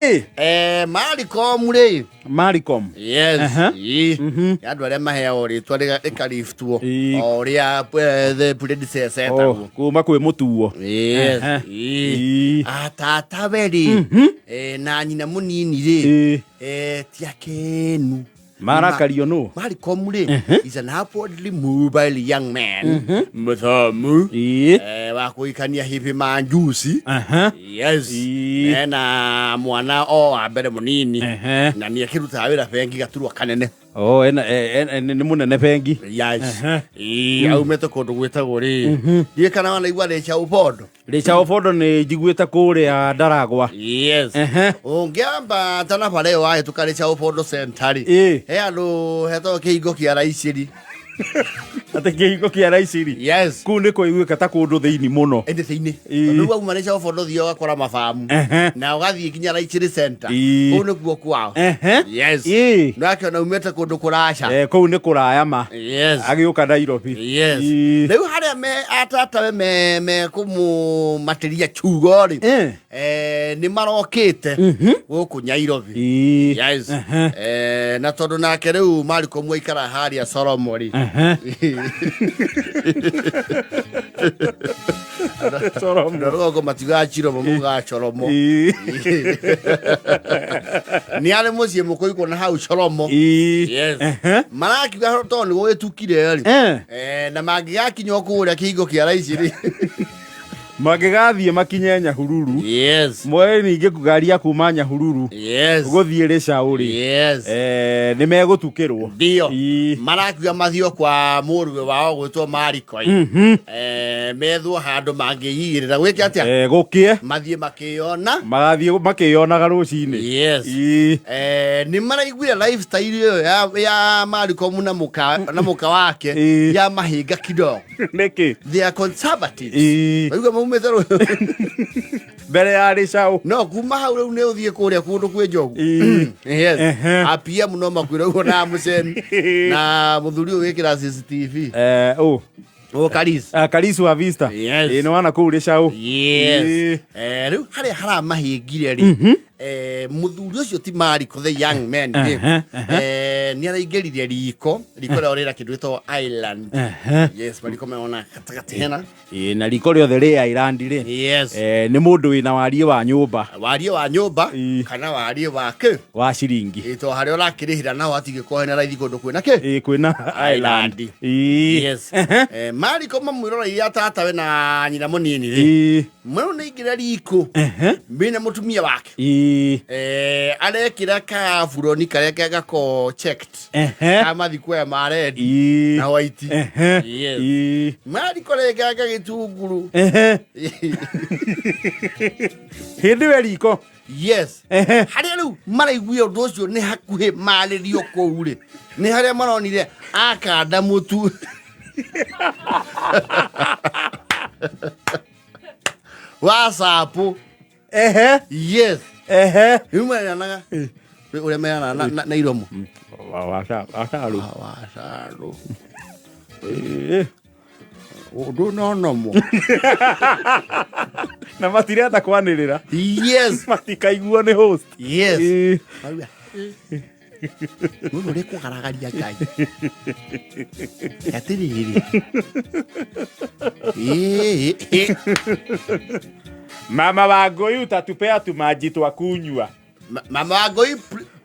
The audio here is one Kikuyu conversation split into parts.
Maricom rĩ. Maricom. Yes. Aha. Ĩ. Nĩ andũ arĩa maheagwo rĩtwa rĩkariftwo Ĩ. o ũrĩa the predecessor Oh, etagwo. kuma kwĩ mũtuo. Yes. Aha. Ĩ. Ĩ. Atatawe rĩ, na nyina mũnini rĩ, ti akenu. Marakario nũ? Maricom rĩ is an upwardly mobile young man mũthomu, wa kũhikania hibi manjusi. Yes. Ena mwana o wa mbere mũnini na nĩ akĩrutaga wĩra bengi gaturwa kanene. Oh, ena, nĩ mũnene bengi. Yes. Ĩĩ, aumĩte kũndũ gwĩtagwo rĩ, ndiũĩ kana wanaigua Rĩcha Ũbondo. Rĩcha Ũbondo nĩ njiguĩte kũrĩa Ndaragwa. Yes. Ũngĩambata na bara ĩyo wahĩtũka Rĩcha Ũbondo center rĩ, he handũ hetagwo kĩhingo kĩa Raicĩri. Atĩ kĩhingo kĩa Raicĩri? Yes. Kũu nĩ kũiguĩka ta kũndũ thĩinĩ mũno. Ĩndĩ thĩinĩ. Tondũ rĩu wauma Rĩcha Ũbondo ũthiaga ũgakora mabamu na ũgathiĩ nginya Raicĩri center. Kũu nĩkuo kwao. Yes. Nĩwakĩona umĩte kũndũ kũraca. Kũu nĩ kũraya ma. Yes. Agĩũka Nairobi. Yes. Rĩu harĩa me atatawe me me kũmũmatĩria kiugo rĩ, nĩ marokĩte gũkũ Nairobi. Yes. Na tondũ nake rĩu Mariko aikara harĩa Soromo rĩ. Soromo. Andũ a rũgongo matiugaga Chiromo, maugaga Choromo. Nĩ arĩ mũciĩ mũkũigwo na hau Choromo. Yes. Marakiuga tondũ nĩ gũgĩtukire rĩ. Na mangĩgakinya o kũrĩa kĩhingo kĩa raici rĩ. Mangĩgathiĩ makinye Nyahururu. Yes. Moe ningĩ ngari ya kuma Nyahururu. Yes. Gũthiĩ Rĩcaũ rĩ. Yes. Nĩ megũtukĩrwo. Ndio. Marakiuga mathiĩ kwa mũrũwe wao gwĩtwo Marikoi. Methwo handũ mangĩigĩrĩra gwĩke atĩa? Gũkĩe. Mathiĩ makĩyona. Magathiĩ makĩyonaga rũcinĩ. Yes. Nĩ maraiguire lifestyle ĩyo ya Marikomu na mũka wake ya mahinga kidogo. Nĩkĩ? They are conservatives. Maigua maumĩte mbere ya Rĩcaũ. No kuma hau rĩu nĩ ũthiĩ kũrĩa kũndũ kwĩ njogu. Yes. APM no makwĩra ũguo na mũcemi na mũthuri ũyũ wĩkĩra CCTV. Ũ. Ũ Karis. Ah, Karis wa Vista. Yes. Nĩ wana kũu Rĩcaũ. Yes. Rĩu harĩa haramahĩngire rĩ, mũthuri ũcio ti Mariko the young man rĩ, nĩ araingĩrire riko, riko rĩao rĩna kĩndũ gĩtagwo island. Yes, mariko meona gatagatĩ hena. Na riko rĩothe rĩ island rĩ. Yes. Nĩ mũndũ wĩna wariĩ wa nyũmba. Wariĩ wa nyũmba kana wariĩ wa kĩ? Wa ciringi. Ĩ, to harĩa ũrakĩrĩhĩra naho hatingĩkorwo hena raithi kũndũ kwĩna kĩ? Kwĩna island. Island. Yes. Mariko mamwĩroreire atatawe na nyina mũnini rĩ. Mwerũ nĩ aingĩra riko mena mũtumia wake. Arekĩra kaburoni karĩa ke gako checked ka mathikweya ma red na white. Yes. Mariko renganga gĩtunguru. Hĩndĩ we riko. Yes. Harĩa rĩu maraiguire ũndũ ũcio nĩ hakuhĩ marĩrio kũu rĩ, nĩ harĩa maronire akanda mũtu wa capu. Yes. Rĩu meranaga ũrĩa meranaga na iromo. Wacaru. Wacaru. Ũndũ no nomo. Na matirenda kwanĩrĩra. Yes. Matikaiguo nĩ host. Yes. Marauga, mũndũ ũrĩ kũgaragaria Ngai atĩrĩrĩ. Ĩĩ. Mama wa Ngũi, utatupea tumaji twa kunywa. Mama wa Ngũi,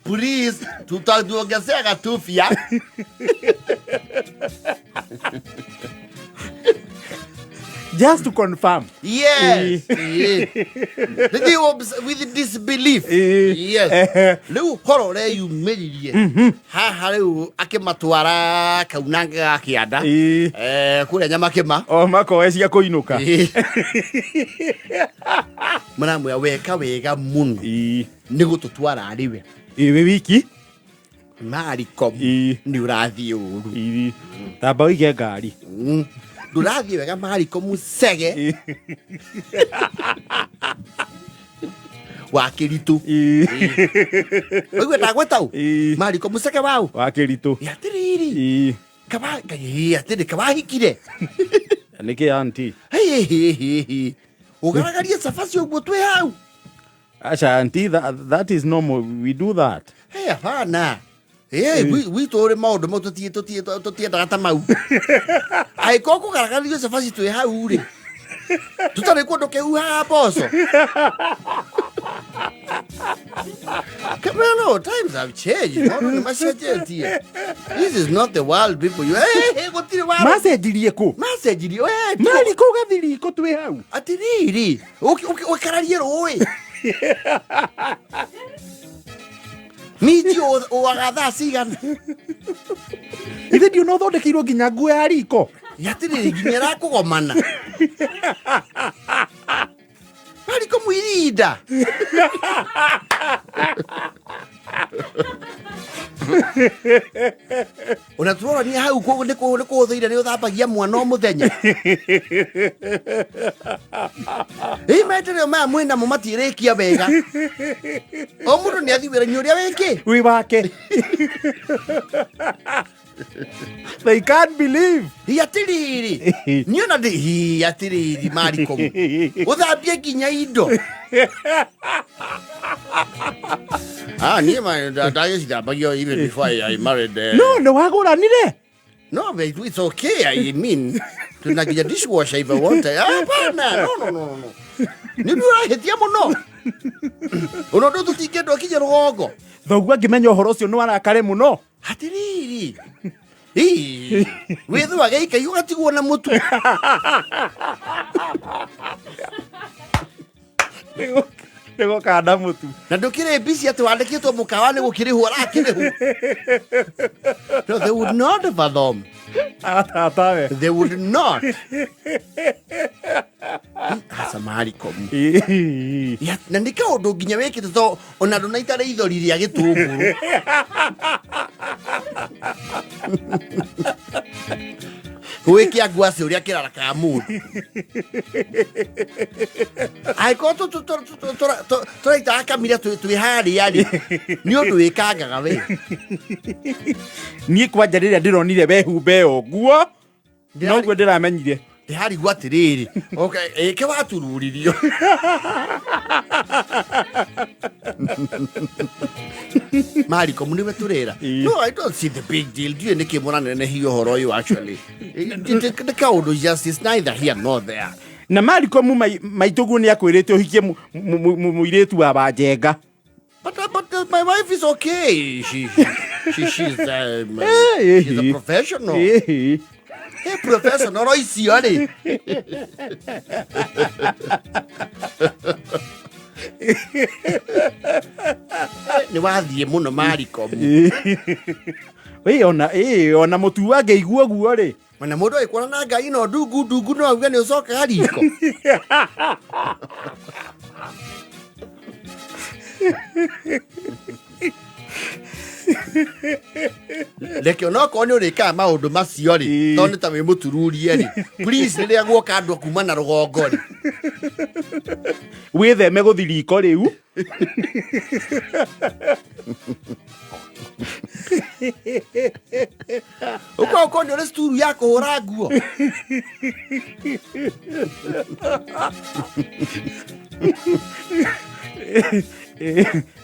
please, tutatuongezea gatubia. Just to confirm. Yes. Did you with disbelief? Yes. Rĩu horo ũreyumĩririe haha rĩu akĩmatwara kaunanga ga kĩanda, kũrĩa Nyamakĩma. O makoe cia kũinũka. Maramwĩra weka wega mũno nĩ gũtũtwara arĩ we. Wĩ wiki. Mariko nĩ ũrathiĩ ũru. Tamba ũige ngari. Ndũrathiĩ wega Mariko mũcege wa kĩritũ. Waigua ndagweta ũ? Mariko mũcege waũ? Wa kĩritũ. Atĩrĩrĩ. Kaba ngai atĩrĩ kabahikire. Nĩkĩ anti? Ũgaragarie cabaci ũguo twĩ hau. Aca auntie, that is normal, we do that. Hey, hapana. Hey, gwitũ rĩ maũndũ mau tũtiendaga ta mau. Angĩkorwo kũgaragario cabaci twĩ hau rĩ, tũtarĩ kũndũ kĩhuhaga mboco. Come on, no, times have changed. Maũndũ nĩ macenjetie. This is not the world people. You, hey, hey, gũtirĩ world. Macenjirie kũ? Macenjirie. Hey, Mari kũ gathiriko twĩ hau. Atiriri, ũkararie rũĩ. Minji ũaga thaa cigana? Ithe ndiona ũthondekeirwo nginya nguo ya riko. Atiriri, nginya ĩrakũgomana. Mariko mwirinda. Ona tũrorania hau nĩ kũhũthĩire nĩ ũthambagia mwana o mũthenya. Ĩ maendeleo maya mwĩnamo matiĩrĩkia wega. O mũndũ nĩ athiĩ wĩra-inĩ ũrĩa wĩkĩ. Wĩ wake. They can't believe. Hi atiriri. Niĩ ona ndĩ hi atiriri Mariko. Ũthambie nginya indo. Ah, niĩ ndagĩcithambagia even before I married. No, nĩ wagũranire. No, but it's okay. I mean, tuna nginya dishwasher if I want. Ah, hapana. No, no, no, no. Nĩ ũndũ ũrahĩtia mũno. Ona ũndũ tũtingĩenda ũkinye rũgongo. Thoguo angĩmenya ũhoro ũcio no arakare mũno. Atiriri. Ii, wĩthũaga ikai ũgatigwo na mũtu. Nĩ gũkanda mũtu. Na ndũkĩrĩ mbici atĩ wandĩkĩtwo mũkawa nĩ gũkĩrĩhwo arakĩrĩhwo. No, they would not fathom. Atatawe. They would not. Aca Mariko. Ya, na nĩ kaũndũ nginya wĩkĩte to ona ndũnaita rĩithori rĩa gĩtũngũrũ. Gwĩkia ngwacĩ ũrĩa kĩrarakaga mũndũ. Angĩkorwo tũraitaga kamira twĩ harĩa rĩ, nĩ ũndũ wĩkangaga we. Niĩ kwanja rĩrĩa ndĩronire wehumbe ũguo, noguo ndĩramenyire. Ndĩrarigwo atĩrĩrĩ, okay, ĩke watururirio. Mariko nĩwe tũrera. No, I don't see the big deal. Ndiũĩ nĩkĩ mũranenehia ũhoro ũyũ actually. Nĩ kaũndũ just it's neither here nor there. Na Mariko mu maitũguo nĩ akwĩrĩte ũhikie mũirĩtu wa Wanjenga. But my wife is okay. She's a professional. Hey, Hey, professional ro icio rĩ. Nĩ wathiĩ mũno Mariko. Ĩ ona ĩ ona mũtu angĩigua ũguo rĩ. Ona mũndũ agĩkora na ngai no ndungu ndungu no auge nĩ ũcokaga riko. Reke onokorwo nĩ ũrĩkaga maũndũ macio rĩ, tondũ nĩ ta wĩ mũtururie rĩ, please rĩrĩa guoka andũ a kuma na rũgongo rĩ, Wĩtheme gũthi riko rĩu. Ũkorwo korwo nĩ ũrĩ cukuru ya kũhũra nguo.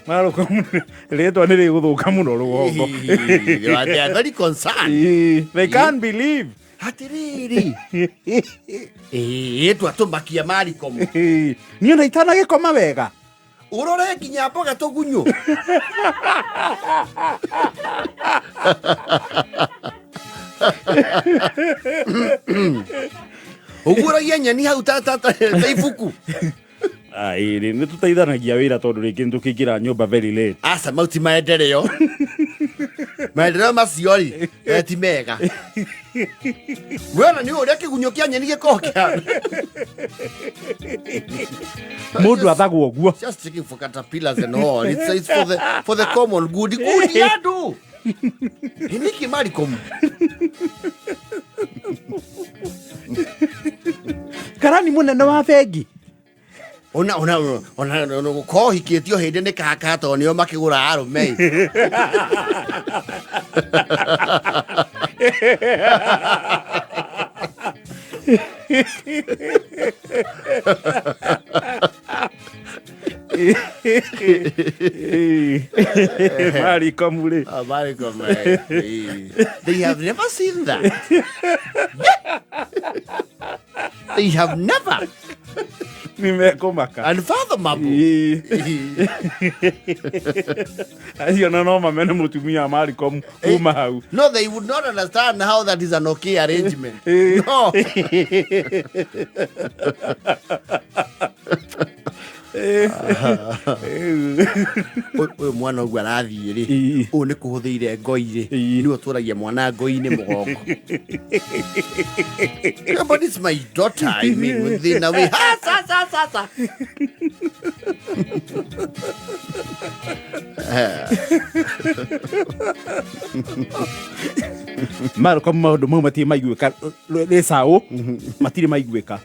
Marũka rĩtwa nĩ rĩgũthũka mũno rũgongo. They are very concerned. They can't believe. Atiriri. Ĩĩ twatũmakia Mariko. Niĩ ona itanagĩkoma wega. Ũrore nginya mboga tũgunyũ. Ũguũragia nyeni hau ta ibuku. Ĩrĩ nĩ tũteithanagia wĩra tondũ rĩngĩ nĩ tũkĩingĩra nyũmba very late. Aca mau ti maendeleo. Maendeleo macio rĩ, ti mega. Wena nĩ ũrĩa kĩgunyũ kĩa nyeni gĩkoragwo kĩhana. Mũndũ athagwo ũguo. Just checking for caterpillars and all. It's for the common good. Good ya andũ. Nĩkĩ Mariko? Karani mũnene wa bengi. Ona ona ona ona gũkorwo hikĩtio hĩndĩ nĩ kaka tondũ nĩo makĩgũra arũme. Marikomu rĩ. Oh, Malcolm, they have never seen that. They have never. Nĩ mekũmaka. Unfathomable. Ĩĩ. Acio na no mamene mũtumia wa Malcolm kuma hau. No, they would not understand how that is an okay arrangement. Eh. No. Ũyũ mwana ũguo arathiĩ rĩ, Ĩĩ. ũyũ nĩ kũhũthĩire ngoi rĩ, Ĩĩ. nĩwe ũtũragia mwana ngoi-inĩ mũgongo. Yeah, but it's my daughter, I mean, thĩna wĩ ha, sa, sa, sa, sa. Malcolm maũndũ mau matirĩ maiguĩka rĩ caũ, matirĩ maiguĩka.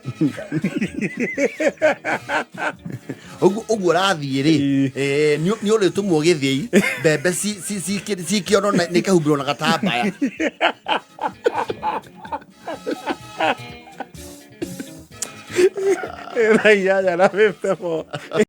Ũguo ũguo ũrathiĩ rĩ, Ĩĩ. nĩ ũrĩtũmwo gĩthĩi mbembe cikĩonwo nĩ ikahumbĩrwo na gatambaya. Thaa 8 na 54.